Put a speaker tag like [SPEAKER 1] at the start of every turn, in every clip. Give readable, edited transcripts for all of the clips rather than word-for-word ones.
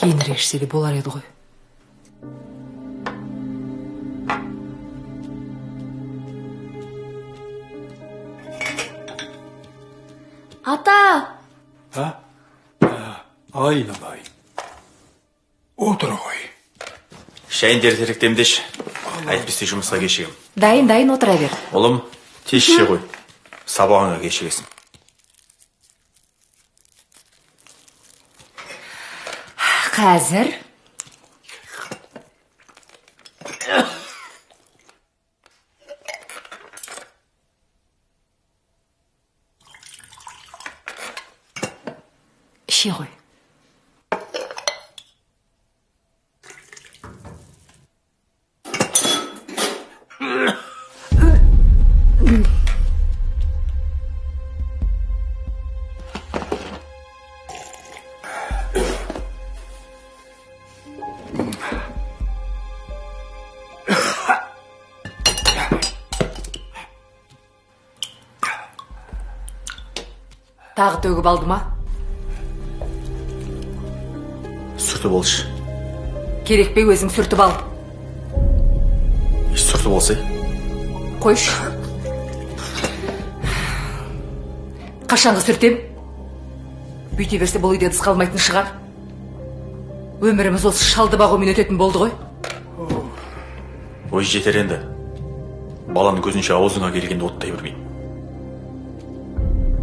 [SPEAKER 1] Кейінірек ішсе де болар еді ғой.
[SPEAKER 2] Ата!
[SPEAKER 3] А? Айналайын. Отыр ғой.
[SPEAKER 4] Шайын ертерек демдеші. Әйтпесе жұмысқа кешігемін.
[SPEAKER 1] Дайын, дайын, отыра бер.
[SPEAKER 4] Ұлым, тез іше ғой. Сабағыңа кешігесің.
[SPEAKER 1] Қазір. Іше ғой. Тағы төгіп алды ма?
[SPEAKER 4] Сүртіп алшы.
[SPEAKER 1] Керек пе, өзің сүртіп ал.
[SPEAKER 4] Сүртіп алсай.
[SPEAKER 1] Қойшы. Қашанғы сүртем? Бүйте берсе бұл үйде ыдыс қалмайтын шығар. Өміріміз осы шалды бағумен өтетін болды ғой.
[SPEAKER 4] Ой, жетер енді. Баланың көзінше аузыңа келгенде оттай бермей.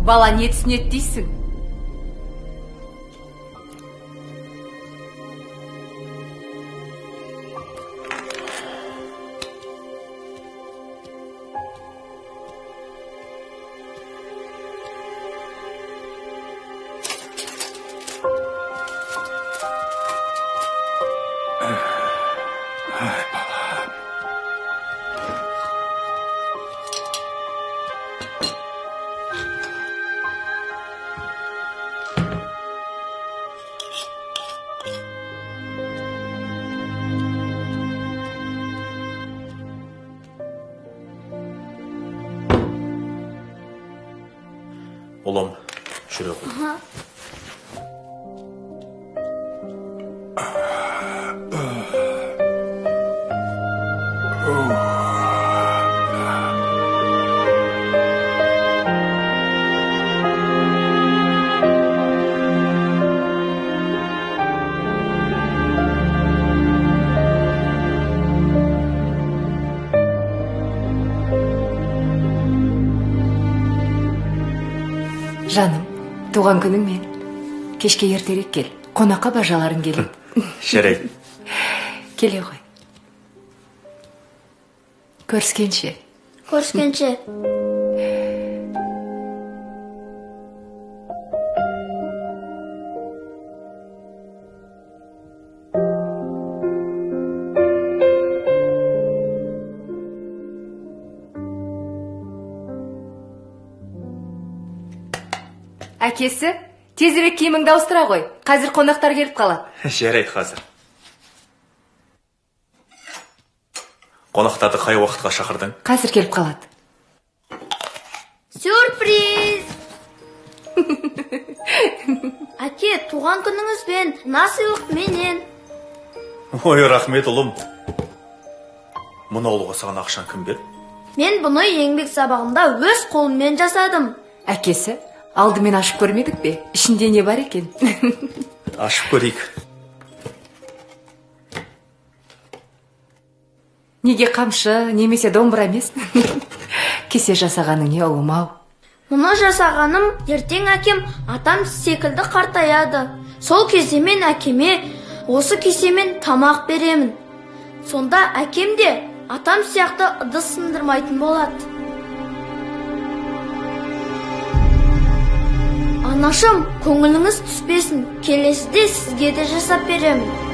[SPEAKER 1] Бала не түсінеді дейсің?
[SPEAKER 4] Ұлым, жүре ғой.
[SPEAKER 1] Жаным, туған күніңмен. Кешке ертерек кел. Қонаққа бажаларың келеді.
[SPEAKER 4] Жарайды.
[SPEAKER 1] Келе ғой. Көріскенше.
[SPEAKER 2] Көріскенше.
[SPEAKER 1] Әкесі, тезірек киіміңді ауыстыра ғой. Қазір қонақтар келіп қалады.
[SPEAKER 4] Жарайды, қазір. Қонақтарды қай уақытқа шақырдың?
[SPEAKER 1] Қазір келіп қалады.
[SPEAKER 2] Сюрприз! Әке, туған күніңізбен, мына сыйлық менен.
[SPEAKER 4] Ой, рахмет, ұлым. Мұны алуға саған ақшаны кім берді?
[SPEAKER 2] Мен бұны еңбек сабағында өз қолыммен жасадым.
[SPEAKER 1] Әкесі, алдымен ашып көрмедік пе? Ішінде не бар екен?
[SPEAKER 4] Ашып көрейік.
[SPEAKER 1] Неге қамшы, немесе домбыра емес? Кесе жасағаның не, ұлым-ау?
[SPEAKER 2] Мұны жасағаным ертең әкем атам секілді қартаяды. Сол кезде мен әкеме осы кесемен тамақ беремін. Сонда әкем де атам сияқты ыдыс сындырмайтын болады. Анашым, көңіліңіз түспесін, келесіде сізге де жасап беремін.